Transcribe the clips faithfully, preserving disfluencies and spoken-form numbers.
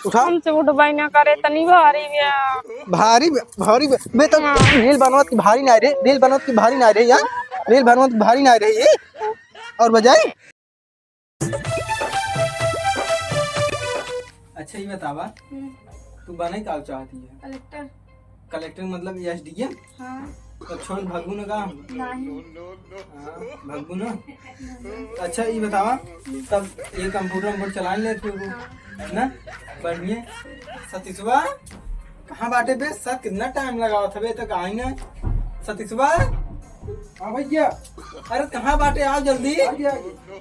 उठा। हमसे उठबाई ना करे, तनी भारी बा। भारी बा, भारी बा। बे तो हाँ। रील बनवत की भारी ना रे, रील बनवत की भारी ना रे यार, रील बनवत की भारी ना रे ये। और बजाई। अच्छा, ये बतावा, हम्म। तू बने का चाहती है? कलेक्टर। कलेक्टर मतलब एसडीएम? हाँ। तो छोड़ भागू ना का हम? नहीं। हाँ, भागू ना। अच्छा, ये बतावा, तब ये कंप्यूटर वंप्यूटर चला ले तू, हाँ। ना? बढ़िया। सतीशवा, कहाँ बाटे बे? सर, कितना टाइम लगावत हबे तक आई ना। सतीशवा, हाँ भैया। अरे, कहाँ बाटे? आओ जल्दी। आगे, आगे।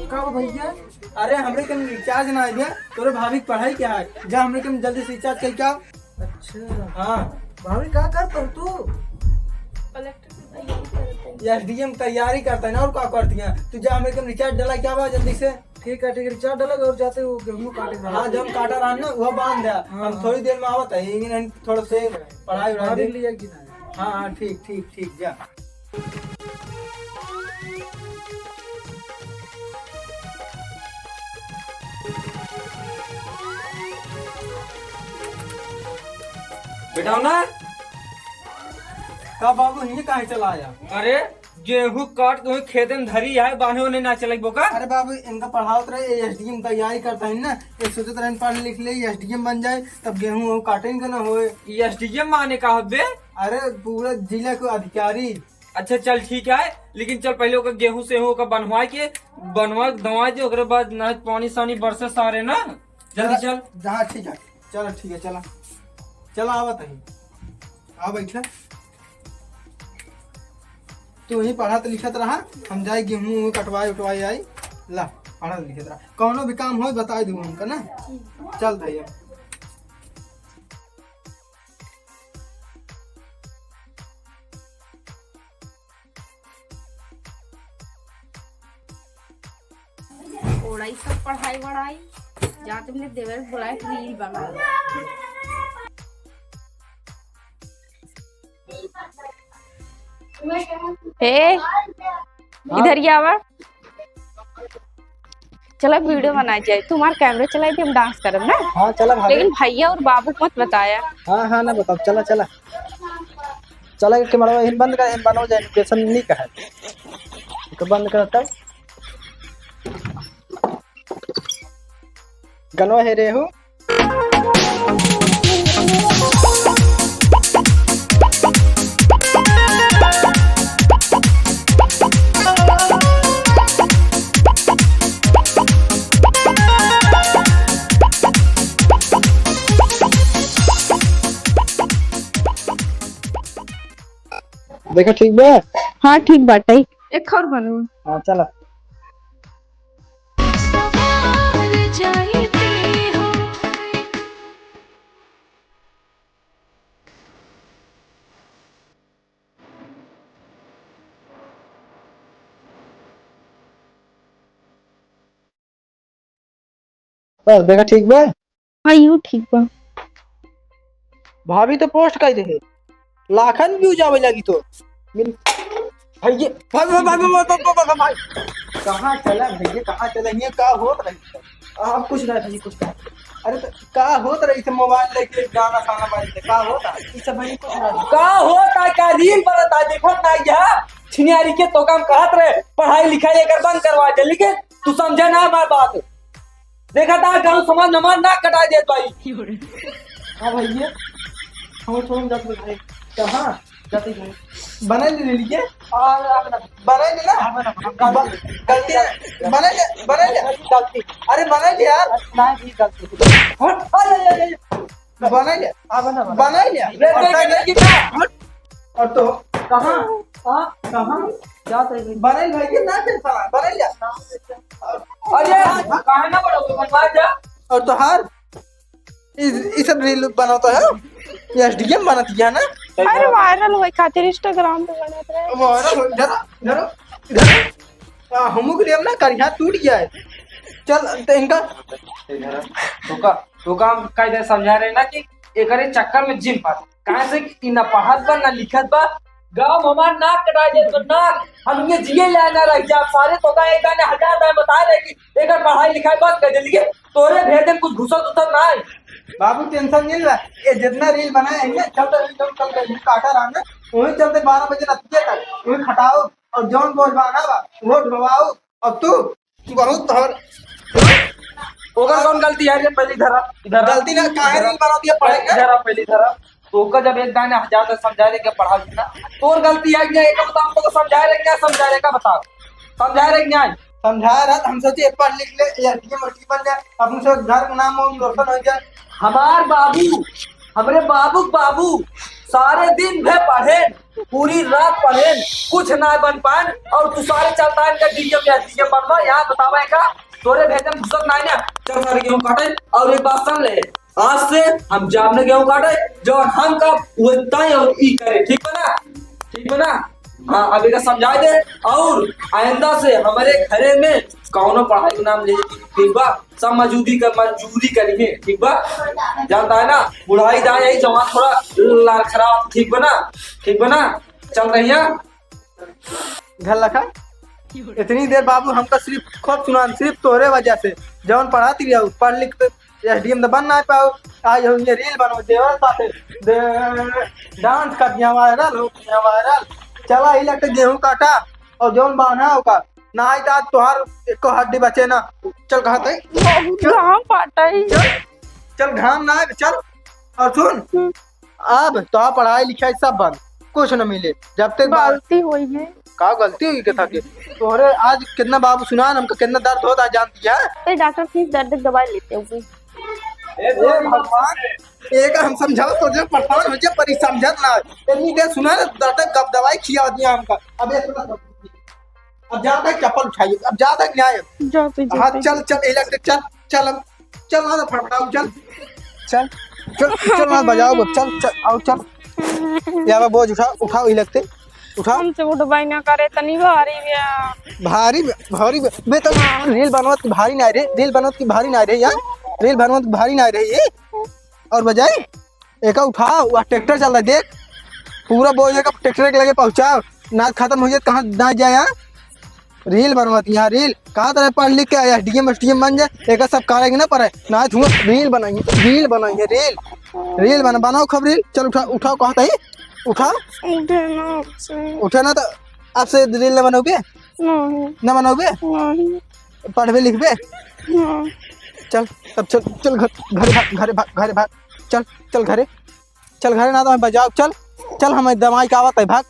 का हो भैया? अरे, हमरे कन रिचार्ज ना आइबे, तोरे भाभी के पढ़ाई क्या है? जा, हमरे कन जल्दी से रिचार्ज कइके आओ। अच्छा। हाँ। भाभी, का करत हऊ तू? कलेक्टर की तैयारी करत है। एसडीएम तैयारी करत है ना, और का करती है? तू जा, हमरे कन रिचार्ज डलाइके आवा जल्दी से। ठीक है, ठीक है, रिचार्ज डला और जाते वो गेहूं काटे रहा। हाँ, जब काटा रहा ना, वो बांध दे। हाँ, हम हाँ। थोड़ी देर में आवत है, इंजन थोड़ा से पढ़ाई वढ़ाई भाभी देख। लिया कि ना? हाँ, हाँ, ठीक, ठीक, ठीक, जा। बेटा ना। का बाबू, हिंगे काहे चला आया? अरे, गेहूं काट के वहीं खेते में धरी है, बान्हे ओन्हे ना चलइबो का? अरे बाबू, इनका पढ़ावत रहे, एसडीएम तैयारी करत है ना, ये सोचत रहे पढ़ लिख ले, एसडीएम बन जाए, तब गेहूं वहूं काटे के ना होए। एसडीएम माने का होबे? अरे, पूरा जिला के अधिकारी। अच्छा, चल ठीक है, लेकिन चल पहले ओकर गेहूं से ओकर बनवा के, बनवा दवा दे, ओकरे बाद ना पानी सानी बरसे सारे ना, जल्दी चल। हाँ, ठीक है, चल ठीक है, चला, चला आवत है, आ बैठा। तू वहीं पढ़त लिखत रहा, हम जाए गेहूं वहूं कटवाए उटवाए आई। ला, पढ़त लिखत रहा, कौनो भी काम होई बताई दू हमका ना। चल भैया। ओड़ाई सब पढ़ाई वढ़ाई, जा तुमने देवर बुलाए तो रील बना। ए, हाँ। इधर ही आवा। चला वीडियो बनाई जाए, तुम्हार कैमरा चलाई थी, हम डांस करब ना। हाँ, चला भाभी। लेकिन भैया और बाबू को मत बताया। हाँ, हाँ, ना बताओ, चला, चला। चला, ये कैमरा हिन बंद कर, हिन बंद हो जाए, लोकेशन नहीं कहा। तो बंद कर तब। गनवा है रेहू। देखा ठीक बा? हाँ, ठीक बाटे। एक और बनू। हाँ, चला। बस, देखा ठीक बा? हाँ, यू ठीक बा। भाभी तो पोस्ट कर दे है, लाखन व्यूज आवे लगी तो। मिल, भाई ये, भाई, भाई। कहाँ चला भैया, कहाँ चला? ये का होत रही? आप कुछ ना, भाई कुछ ना। अरे तो का होत रही थे मोबाइल लेके गाना साना बाजी थे, का होता? ई सब भाई कुछ ना। का होता, का रील बनता, देखत ना यह छिनियारी के तो काम कहत रहे, पढ़ाई लिखाई एकर बंद करवा दे, लेकिन तू समझे ना हमार बात। देखा था गाँव समाज नमाज ना कटा देत भाई। हाँ भैया, हम छोड़ जाते भाई। कहाँ जाते भाई? बना ले लिए। बना ले ना। हाँ, बना, बना। ब-, गलती है। बना ले, बना ले। गलती। अरे बना ले यार। ना भी गलती। हट, अरे, अरे, अरे। बना ले। हाँ, बना, बना। बना ले। रे, और रे, क्या रे, क्या? हट। और तो कहाँ? कहाँ? कहाँ? जात है भाई। बनल भाई के ना दे साला, बनल जा। अरे, काहे ना बड़ा बनवा जा? और तोहार इस, इस सब रील बनाता है, ये एसडीएम बनत गया ना? अरे, वायरल होए खातिर Instagram पे बनत रहे। वायरल हो, धरो, धरो, धरो। आ, हमू के लिए ना करिया टूट गया है। चल, तो इनका तोका, तोका हम कायदे समझा रहे ना कि एकरे चक्कर में जिन पास काहे से कि ई ना पढ़त बा, ना लिखत बा। गाँव में हमार नाक कटाई देत बा, नाक। हम ये जिए लायक ना रह जाब। सारे तोका एक दाने हजार दाने बता रहे कि एकर पढ़ाई लिखाई बंद कर दे, लेकिन तोरे भेजे में कुछ घुसल उसल नाहीं। बाबू tension नहीं ला, ये जितना reel बनाए हैं ना, चलते reel, चलते, चलते reel काटा रहा ना, वही चलते बारह बजे रात के तक वही खटाओ और जौन बोझ बांधा बा वो ढोवाओ। अब तू, तू बहुत तोहर ओकर कौन गलती है रे? पहले इधर आ, इधर आ। गलती ना, काहे reel बनाती है, पढ़े के? इधर आ, पहले इधर आ। तो ओकर जब एक दाने हजार से समझा रहे क्या पढ़ा लिखना, तोर गलती है क्या? एक बता, हमको तो समझा रहे क्या, समझा रहे का बता, समझा रहे क्या? समझा रहा था, हम सोचे पढ़ लिख ले, एसडीएम एसडीएम बन जाए, अपने सब घर का नाम वाम रोशन हो जाए। हमार बाबू, हमरे बाबू के बाबू सारे दिन भर पढ़े, पूरी रात पढ़े, कुछ ना बन पाए, और तू सारे चलता है इनका डीएम या डीएम बनवा। यहाँ बतावा है का, तोरे भेजे में घुसत ना है ना। चल सारे गेहूं काटे, और एक बात सुन ले, आज से हम जाम में गेहूं काटे, जो हम का वो तय और ई करे, ठीक बा ना? ठीक बा ना? हाँ, अब एका समझाए दे, और आइंदा से हमरे घरे में कौनो पढ़ाई के नाम ले, ठीक बा? सब मजूरी कर, मजूरी करिए, ठीक बा? जानता है ना, बुढ़ाई जाए यही जवान थोड़ा लार खराब, ठीक बा ना? ठीक बा ना? चल रही है। घर लखा, इतनी देर बाबू हमका सिर्फ खूब सुनान, सिर्फ तोहरे वजह से। जौन पढ़ाती रही, पढ़ लिख के एसडीएम तो बन ना पाओ। आज हम ये reel बनाओ, देवर साथे दे-, dance कर दिया viral, हो गया viral। चला ही लगते गेहूं काटा और जौन बांधा होगा, ना आई तो आज तोहार एको हड्डी बचे ना। चल कहा थे, बहुत घाम पाटा है। चल, चल घाम ना आए, चल। और सुन, हम्म। अब तो पढ़ाई लिखाई सब बंद, कुछ न मिले जब तक बा- गलती हुई है। का गलती हुई के था के? तोहरे आज कितना बाबू सुना न, हमका कितना दर्द होता है, जानती है? ए डॉक्टर, please दर्द की दवाई लेते हुए। ए भगवान, एक हम समझाओ तो जो परेशान हो जाए, पर ई समझत ना है। इतनी देर सुना ना, दर्द का दवाई खिया दिया हमका। अब ये सुना, अब जा तक चप्पल उठाइए, अब जा तक न्याय। जा तू, जा हाँ, तू। चल, चल, इलेक्ट्रिक, चल, चल, अब चल, ना फटफटाओ, चल, चल, चल, चल, ना बजाओ, अब चल, चल, आओ, चल। यार, बोझ उठा, उठाओ, इलेक्ट्रिक, उठा। हमसे उठबाई ना करे, तनी भारी बा। भारी बा, भारी बा। बे, तो reel बनवत की भारी ना रही, reel बनवत की भारी ना रही, यार, reel बनवत की भारी ना रही, ये। और बजाई, एका उठाओ, वह ट्रैक्टर चल रहा है, देख, पूरा बोझ एका ट्रैक्टर के लगे पहुँचाओ, ना खत्म हो जाए, कहाँ ना जाए, हाँ? Reel बनवत यहाँ, reel, कहाँ तरह पढ़ लिख के आया, डीएम एसडीएम बन जाए, एका सब करेंगे ना पढ़े, ना तुम reel बनाइए, reel बनाइए, reel, reel बना, बनाओ खूब reel, चल उठा, उठाओ, कहा था ही, उठाओ। उठे ना आपसे। उठे ना तो आपसे reel ना बनोगे? नहीं। ना बनोगे? नहीं। पढ़बे लिखबे? हाँ। चल, तब चल, चल घर, घरे भाग, घरे भाग, घरे भाग। चल, चल घरे। चल घरे ना तो हम बजाओ, चल। चल हम दवाई का आवत है, भाग।